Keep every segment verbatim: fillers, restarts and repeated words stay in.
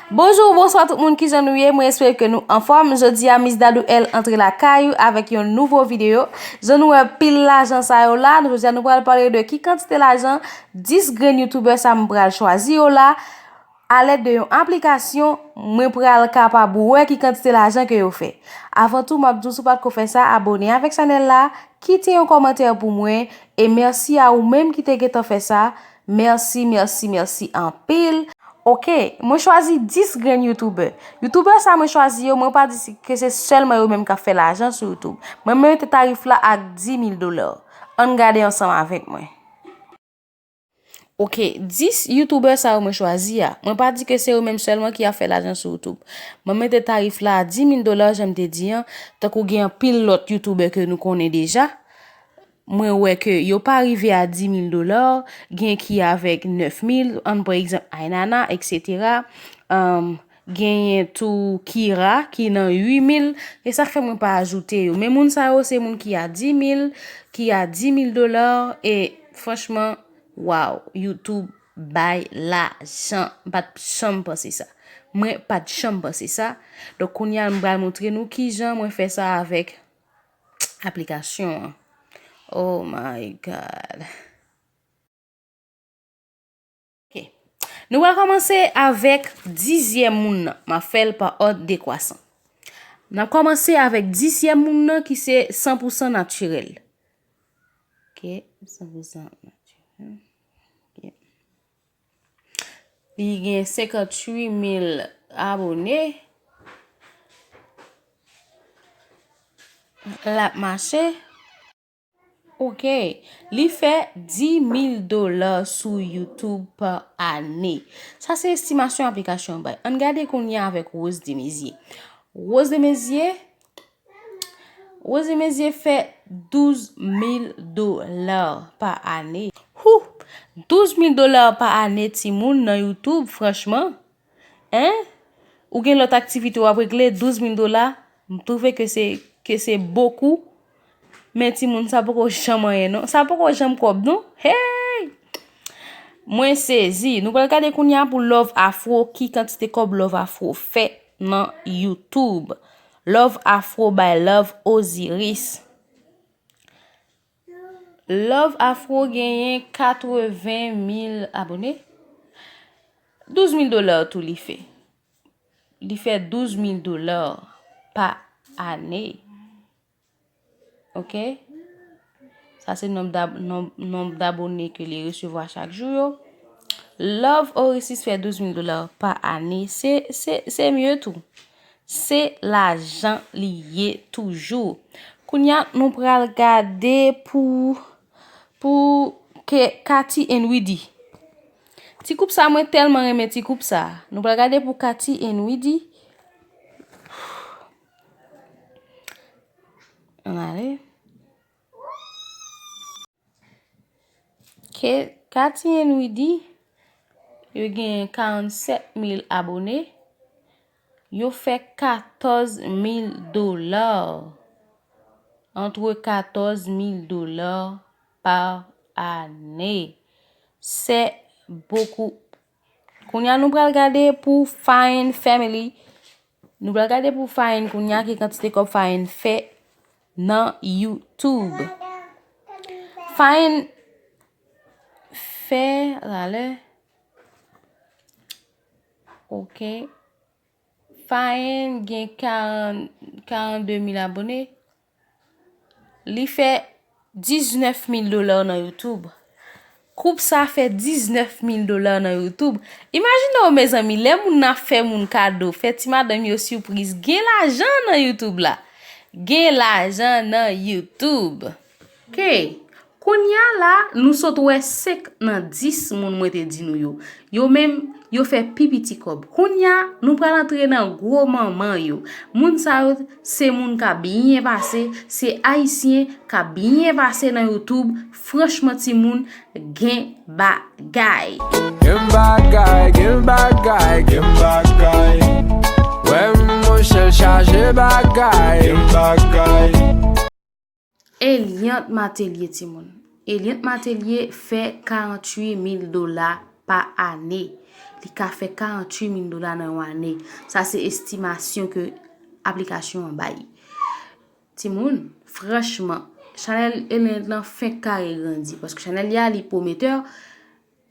Bonjou, bonswa tout moun, kijan nou ye? Mwen espere ke nou anfòm. Jodi a, Miss Dadou L antre lakay ou avèk yon nouvo videyo. Jan nou wè pil lajan sa yo la, jodi a nou pral pale de ki kantite lajan dis grenn youtubè sa m pral chwazi yo la. Alèd de yon aplikasyon, mwen pral kapab wè ki kantite lajan ke yo fè. Avan tou, m ap di w, si w pa t ko fè sa, abòne avèk chanèl la, kite yon kòmantè pou mwen, e mèsi a ou menm ki te gentan fè sa. Mèsi, mèsi, mèsi anpil. Oke, mwen chwazi dis grenn youtubè. Youtubè sa mwen chwazi yo, mwen pa di si, ke se sèlman yo menm k ap fè lajan sou YouTube. Mwen mete tarif la ak dis mil dola. Ann gade ansanm avèk mwen. Oke, dis youtubè sa yo mwen chwazi a. Mwen pa di ke se yo menm sèlman ki ap fè lajan sou YouTube. Mwen mete tarif la a dis mil dola, jan m te di an, tankou gen anpil lòt youtubè ke nou konnen deja. Mwen wè ke yo pa rive a dis mil dola, gen ki avèk nèf mil, ann pran egzanp Aynana, etsetera. Um, genyen tou Kira ki nan uit mil, e sa k fè mwen pa ajoute yo. Men moun sa yo se moun ki a dis mil, ki a dis mil dola, e franchman, waw, YouTube bay lajan. M pa t janm panse sa. Mwen pa t janm panse sa. Donk, kounye a, m pral montre nou kijan mwen fè sa avèk aplikasyon an. Oh my God. Ok. Nou pral kòmanse avèk dizyèm moun nan. M ap fè l pa òd dekwasan. N ap kòmanse avèk dizyèm moun nan ki se san pou san natirèl. Ok, san pou san natirèl. Ok. Li gen senkanntuit mil abòne. L ap mache. Ok. Li fè dis mil dola sou YouTube pa ane. Sa se estimasyon aplikasyon an bay. Ann gade kounye a avèk Rose Desmaizier. Rose Desmaizier, Rose Desmaizier fè douz mil dola pa ane. Hou! Douz mil dola pa ane, timoun, nan YouTube, franchman. Hein? Ou gen lòt aktivite w ap regle, douz mil dola, m twouve ke se, ke se bokou. Men timoun, sa poko janm anyen, non. Sa poko janm kòb, non. Hey! Mwen sezi. Nou pral gade kounye a pou Love Afro, ki kantite kòb Love Afro fè nan YouTube. Love Afro by Love Osiris. Love Afro genyen katreven mil abòne. Douz mil dola tou li fè. Li fè douz mil dola pa ane. Ok? Sa se nonb dab-, nonb, nonb dabone ke li resevwa chak jou yo. Love Orisis fè douz mil dola pa ane. Se, se, se mye tou. Se lajan li ye toujou. Kounye a, nou pral gade pou, pou ke Katy and Widy. Ti koup sa, mwen tèlman renmen ti koup sa. Nou pral gade pou Katy and Widy. Ann ale. Ke Katy and Widy, yo gen karannsèt mil abòne. Yo fè katòz mil dola. Antre katòz mil dola pa ane. Se bokou. Kounye a, nou pral gade pou Fine Family. Nou pral gade pou Fine kounye a, ki kantite kòb Fine fè nan YouTube. Fine fè, talè. Ok. Fine gen karant, karannde mil abòne. Li fè diznèf mil dola nan YouTube. Koup sa fè diznèf mil dola nan YouTube. Imajine w, mezanmi, lè moun nan ap fè moun kado, fè ti madanm yo sipriz, gen lajan nan YouTube la. Gen lajan nan YouTube. Ok. Kounye a la, nou sot wè senk nan dis moun mwen te di nou yo. Yo menm, yo fè pi piti kòb. Kounye a, nou pral antre nan gwo manman yo. Moun sa yo, se moun k ap byen pase, se Ayisyen k ap byen pase nan YouTube. Franchman, timoun, gen bagay. Gen bagay, gen bagay, gen bagay. Wè monchè l chaje bagay. Gen bagay. Eliante Matelier, timoun. Eliante Matelier fè karanntuit mil dola pa ane. Li ka fè karanntuit mil dola nan yon ane. Sa se estimasyon ke aplikasyon an bay. Timoun, franchman, chanèl Elliant lan fenk kare grandi, paske chanèl li a, li pwometè,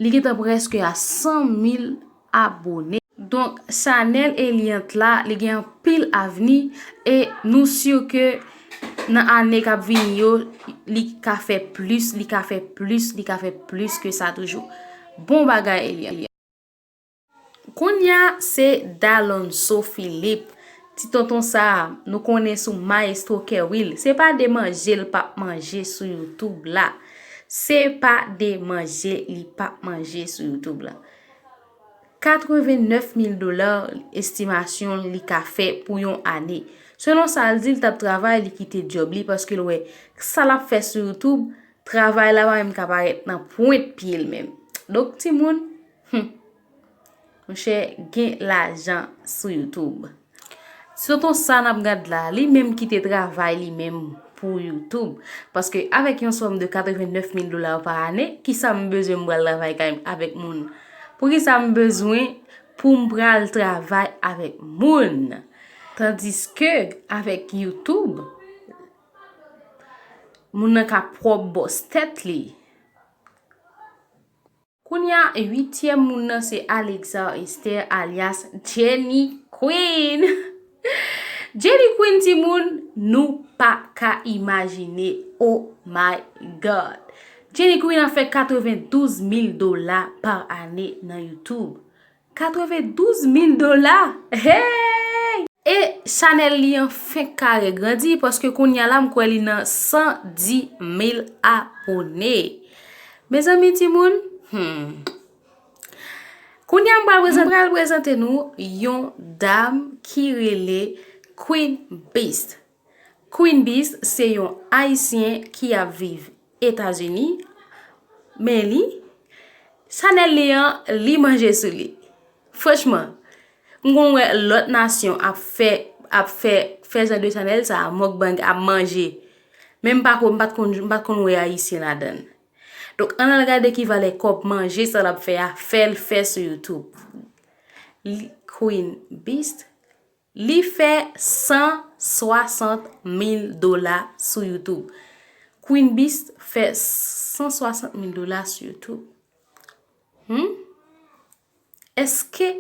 li gentan prèske a san mil abone. Donk, chanèl Elliant la, li gen anpil avni, e nou si ke nan ane k ap vini yo, li ka fè plis, li ka fè plis, li ka fè plis ke sa toujou. Bon bagay, Elliant. Kounye a, se Dalonso Philippe. Ti tonton sa a, nou konnen sou Maestro Kerwill. Se pa de manje l p ap manje sou YouTube la. Se pa de manje li p ap manje sou YouTube la. Katrevennnèf mil dola estimasyon li ka fè pou yon ane. Selon sa l di, l t ap travay, li kite djòb li paske l wè sa l ap fè sou YouTube, travay la pa menm ka parèt nan pwent pye l menm. Donk, timoun, hmm, monchè, gen lajan sou YouTube. Ti tonton sa n ap gad la, li menm kite travay li menm pou YouTube. Paske avèk yon sòm de katrevennnèf mil dola pa ane, kisa m bezwen m pral travay kay avèk moun? Poukisa m bezwen pou m pral travay avèk moun? Tandiske avèk YouTube, moun nan ka pwòp bòs tèt li. Kounye a, uityèm moun nan se Alexa Esther alyas Jenny Queen. Jenny Queen, timoun, nou pa ka imajine. Oh my God. Jenny Queen ap fè katrevendouz mil dola pa ane nan YouTube. Katrevendouz mil dola! Hey! E chanèl li an fenk kare grandi, paske kounye a la, m kwè li nan san di mil abone. Mezanmi, timoun, hmm. Kounye a, m pral prezan-, m pral prezante nou yon dam ki rele Queen Beast. Queen Beast se yon Ayisyen ki ap viv Etazini, men li, chanèl li an, li manje sou li. Franchman, m konn wè lòt nasyon ap fè, ap fè, fè jan de chanèl sa, mukbang ap manje. Men m pa konn, m pa t konn, m pa t konn wè Ayisyen ladan l. Donk, ann al gade ki valè kòb manje sa l ap fè a, fè l fè sou YouTube. Li, Queen Beast, li fè san swasant mil dola sou YouTube. Queen Beast fè san swasant mil dola sou YouTube. Hmm? Èske,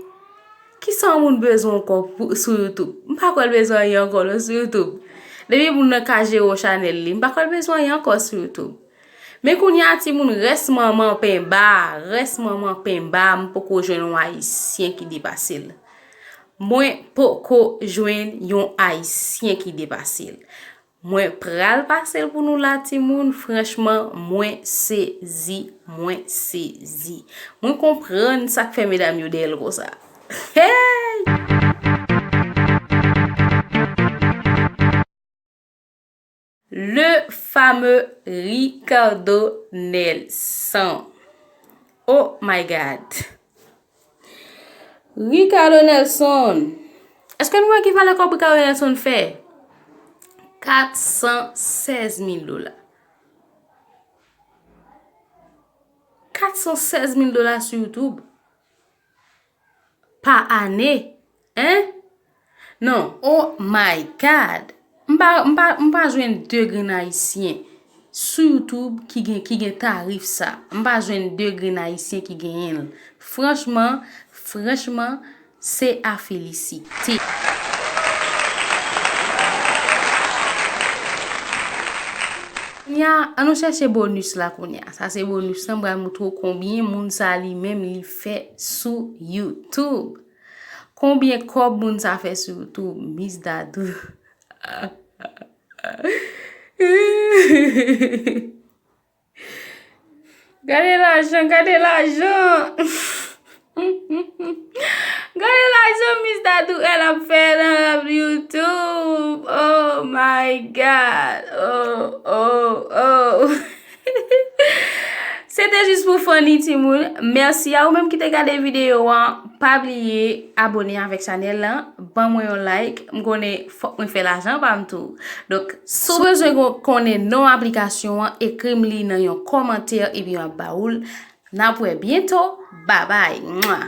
kisa yon moun bezwen ankò pou, sou YouTube? M pa kwè l bezwen anyen ankò non sou YouTube. Depi moun nan ka jere yon chanèl li, m pa kwè l bezwen anyen ankò sou YouTube. Men kounye a, timoun, rès manman penba, rès manman penba, m poko jwenn yon Ayisyen ki depase l. Mwen poko jwenn yon Ayisyen ki depase l. Mwen pral pase l pou nou la, timoun. Franchman, mwen sezi, mwen sezi. Mwen konprann sa k fè medam yo dèyè l konsa. Hey! Le fameux Ricardo Nelson. Oh my God. Ricardo Nelson. Èske nou wè ki valè kòb Ricardo Nelson fè? Kat san sèz mil dola. Kat san sèz mil dola sou YouTube. Pa ane. Hein? Non. Oh my God. M pa, m pa, m pa jwenn de grenn Ayisyen sou YouTube ki gen, ki gen tarif sa. M pa jwenn de grenn Ayisyen ki genyen l. Franchman, franchman, se a felisite. Kounye a, ann nou chèche bonus la kounye a. Sa se bonus la, m pral moutre w konbyen moun sa li menm li fè sou YouTube. Konbyen kòb moun sa fè sou YouTube, Miss Dadou? Gade lajan, gade lajan. Gade lajan Miss Dadou L ap fè nan YouTube. Oh my God. Oh, oh, oh. Se te jis pou funny, timoun. Mèsi a ou menm ki te gade videyo an. Pa bliye abone avèk chanèl lan. Ban mwen yon like. M konnen fòk mwen fè lajan pa m tou. Donk, si w bezwen kon-, konnen non aplikasyon an, ekri m li nan yon kòmantè epi m ap ba ou l. N ap wè byento. Babay. Mwa.